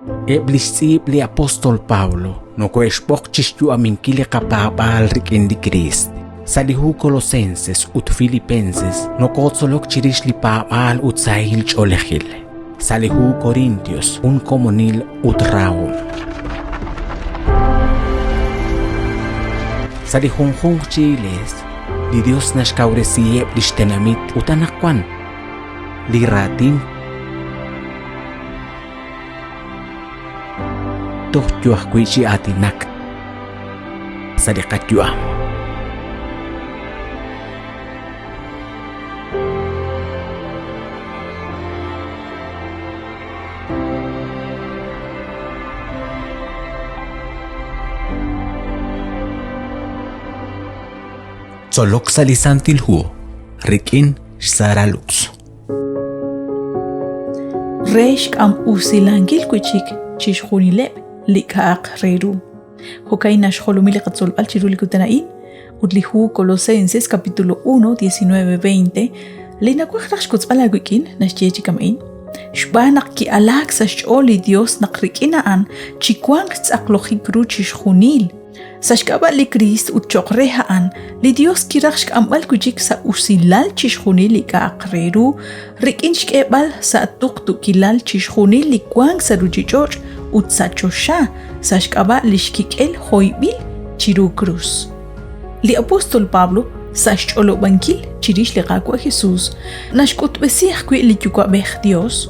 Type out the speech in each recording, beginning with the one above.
Eb' li xtz'iib' li apóstol Pablo nokohe'xb'oq chi xyu'aminkil li qapaab'aal rik'in li Kriist. Sa' li hu Colosenses ut Filipenses nokotzolok chirix li paab'aal ut sahil ch'oolejil. Sa' li hu Corintios jun komonil ut rahom. Sa' li junjunq chi iglees, li Dios naxkawresiheb' lix tenamit ut anaqwan li raatin toj yo ajwi' chi aatinak sa' li qayu'am. Tzolok sa' li Santil Hu rik'in xSara Lux. Re xk'am usilankil wi' chik chixjunileb' li k'a'aq re ru. Jo'ka'in naxjolomi li qatzolb'al chiru li kutan a'in ut li hu Colosenses capítulo 1, 19, 20 li nawaj raj xkotzb'al aawik'in naxye chi kama'in. Xb'aan naq ki'alaak sa' xch'ool li Dios naq rik'in a'an chiwanq xtz'aqlojik ru chixjunil. Sa' xk'ab'a' li Kriist ut cho'q re a'an, li Dios kiraj xk'amb'al wi' chik sa' usilal chixjunil li k'a'aq re ru rik'in xk'eeb'al sa' tuqtuukilal chixjunil li wank sa' ruuchich'och' ut sa' choxa sa' xk'ab'a' li xkik'el hoyb'il chiru krus. Li apóstol Pablo sa' xch'olob'ankil chirix li Qaawa' Jesús naxk'utb'esi ajwi' li Yuwa'b'ej Dios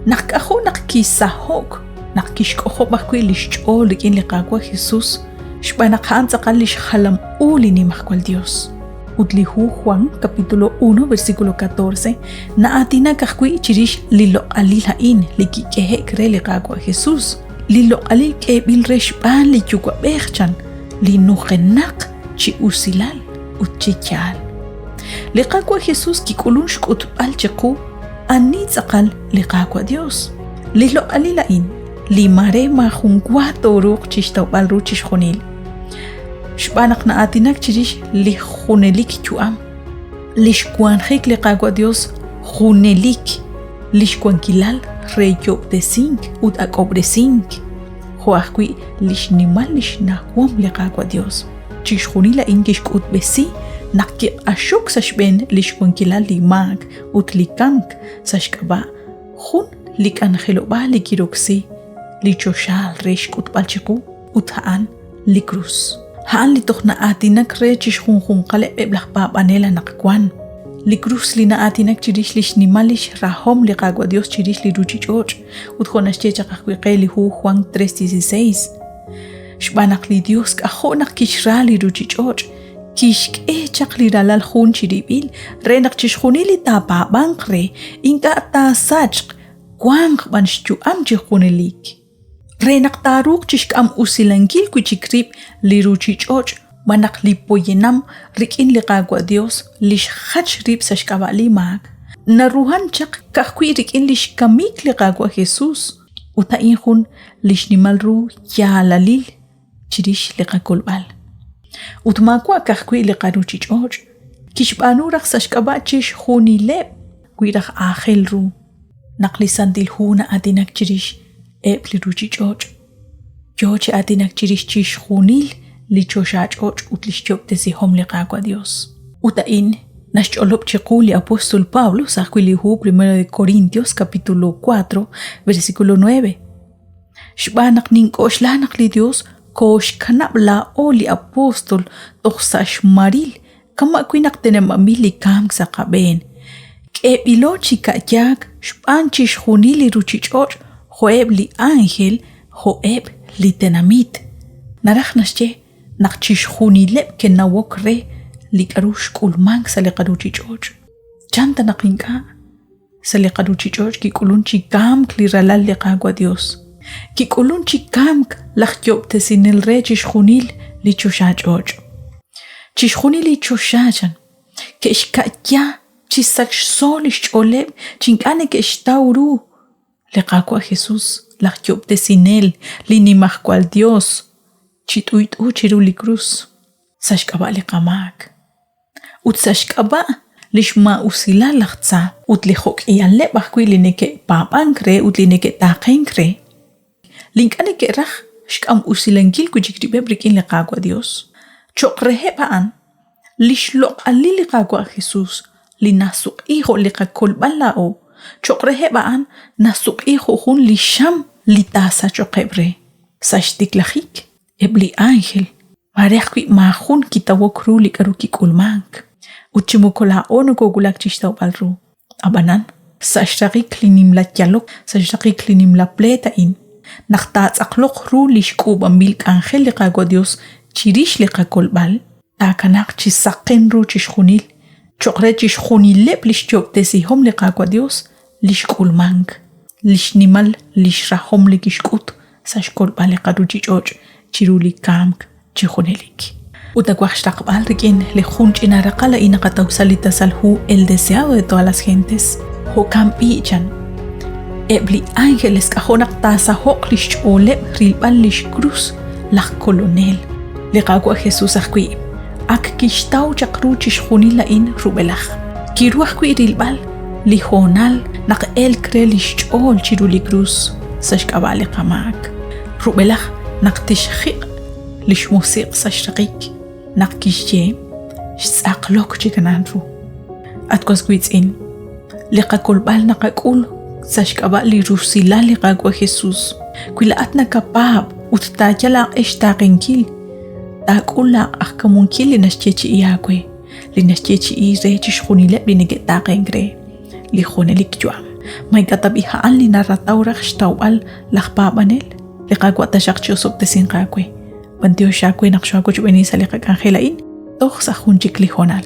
naq k'ajo' naq kisaho'k naq kixk'ojob' ajwi' li xch'ool rik'in li Qaawa' Jesús xb'aan naq a'an tz'aqal li xjalam u li Nimajwal Dios. Ut li hu Juan capítulo 1 versículo 14 na'aatinak ajwi' chirix li loq'alil a'in li kik'ehe'k re li Qaawa' Jesús. Li loq'alil k'eeb'il re xb'aan li Yuwa'b'ej chan, li nujenaq chi usilal ut chi yaal. Li Qaawa' Jesús kik'ulun xk'utb'al chiqu ani tz'aqal li Qaawa' Dios. Li loq'alil a'in, li mare maajunwa tooruuq chixtawb'al ru chixjunil. Xb'aan naq na'aatinak chirix li junelik yu'am, lix wanjik li Qaawa' Dios junelik, lix wankilal re yo'ob'tesink ut ak'ob'resink, jo' ajwi' lix nimal lix nawom li Qaawa' Dios. Chixjunil a'in kixk'utb'esi naq kiq'axok sa' xb'een lix wankilal li maak ut li kamk sa' xk'ab'a' jun li k'anjelob'aal li kiroksi li choxaal re xk'utb'al chiqu ut a'an li krus. A'an li toj na'aatinak re chixjunjunqaleb' eb' laj paab'anel anaqwan. Li krus li na'aatinak chirix li xnimal lix rahom li Qaawa' Dios chirix li ruchich'och' ut jo' naxye chaq ajwi' qe li hu Juan 3:16. Xb'aan naq li Dios k'ajo' naq kixra li ruchich'och', kixk'e chaq li ralal jun chirib'il re naq chixjunil li taapaab'anq re ink'a' taasachq, wanq b'an xyu'am chi junelik. Re naq taaruuq chixk'am usilankil wi' chik rib' li ruuchich'och' malaj li poyanam rik'in li Qaawa' Yos li xjach rib' sa' xk'ab'a' li maak, naruhan chaq ka'ajwi' rik'in li xkamik li Qaawa' Jesús, ut a'in jun li xnimal ru yaalalil chirix li qakolb'al. Ut maawa' ka'ajwi' li qaruuchich'och', kixb'aanu raj sa' xk'ab'a' chixjunileb' wi raj aajel ru. Naq li Santil Hu na'aatinak chirix eb' li ruuchich'och', yoo chi aatinak chirix chixjunil li choxach'och' ut lix yo'ob'tesihom li Qaawa' Dios. Ut a'in naxch'olob' chiqu li apóstol Pablo sa' ajwi' li hu Primero de Corintios capítulo 4 versículo 9. Xb'aan naq nink'oxla naq li Dios kooxkanab' laa'o li apóstol toj sa' xmaril kama' wi' naq teneb'anb'il li kamk sa' qab'een. K'eeb'ilo chi ka'yaak xb'aan chixjunil li ruuchich'och' jo'eb' li ánjel jo'eb' li tenamit. Naraj naxye naq chixjunileb' ke'nawok re li k'aru xk'ulmank sa' li qaruuchich'och'. Chan ta naq ink'a'? Sa' li qaruuchich'och' kik'ulunk chi kamk li Ralal li Qaawa' Yos. Kik'ulunk chi kamk laj Yoob'tesinel re chixjunil li choxach'och'. Chixjunil li choxa chan, ke'xka'ya chi sachso li xch'ooleb' chi ink'a' neke'xtaw ru li Qaawa' Jesus, laj Yoob'tesinel, li Nimajwal Yos, chi t'uyt'u chiru li krus sa' xk'ab'a' li qamaak. Ut sa' xk'ab'a' li xmaa'usilal laj Tza ut li jo'k'ihaleb' ajwi' li neke'paab'ank re ut li neke'taaqenk re. li ink'a' neke'raj xk'am usilankil wi' chik rib'eb' rik'in li Qaawa' Dios. Cho'q reheb' a'an, li xloq'alil li Qaawa' Jesus li nasuq'i jo' li qakolb'al laa'o, cho'q reheb' a'an nasuq'i jo' jun li xam li taasachoqeb' re. Sa' xtiklajik, eb' li ánjel maare ajwi' maajun kitawok ru li k'aru kik'ulmank, ut chi moko laa'o nokoowulak chi xtawb'al ru. Ab'anan, sa' xraqik li nimla yalok, sa' xraqik li nimla pleet a'in, naq taatz'aqloq ru li xk'uub'anb'il k'anjel li Qaawa' Dios chirix li qakolb'al, taakanaaq chi saqen ru chixjunil, cho'q re chixjunileb' li xyoob'tesihom li Qaawa' Dios li xk'ulmank, li xnimal li xrahom li kixk'ut sa' xkolb'al li qaruuchich'och' chiru li kamk chi junelik. Ut nawaj xraqb'al rik'in li jun ch'ina raqal a'in naqataw sa' li tasal hu El deseado de todas las gentes. Jo'kan b'i' chan. Eb' li ángeles k'ajo' naq taasaho'q li xch'ooleb' rilb'al li xkrus laj Kolonel. Li Qaawa' Jesus ajwi' ak kixtaw chaq ru chixjunil a'in rub'elaj. Kiru ajwi' rilb'al li hoonal naq elk re li xch'ool chiru li krus sa' xk'ab'a' li qamaak. Rub'elaj naq tixjiq' li xmusiq' sa' xraqik naq kixye xtz'aqlok chi kanan ru. At was wiitz'in, li qakolb'al naqak'ul sa' xk'ab'a' li rusilal li Qaawa' Jesus. Wi laa'at nakapaab' ut taayal aaq'e xtaaqenkil, taak'ul laaq'ajkamunkil li naxyeechi'i aawe, li naxyeechi'i re chixjunileb' li neke'taaqenk re, li junelik yu'am. Ma ink'a' tab'i' a'an li narataw raj xtawb'al laj paab'anel? Li Qaawa' taxaq chi'osob'tesinq aawe. B'antiox aawe naq xoowochb'eeni sa' li qak'anjel a'in toj sa' jun chik li hoonal.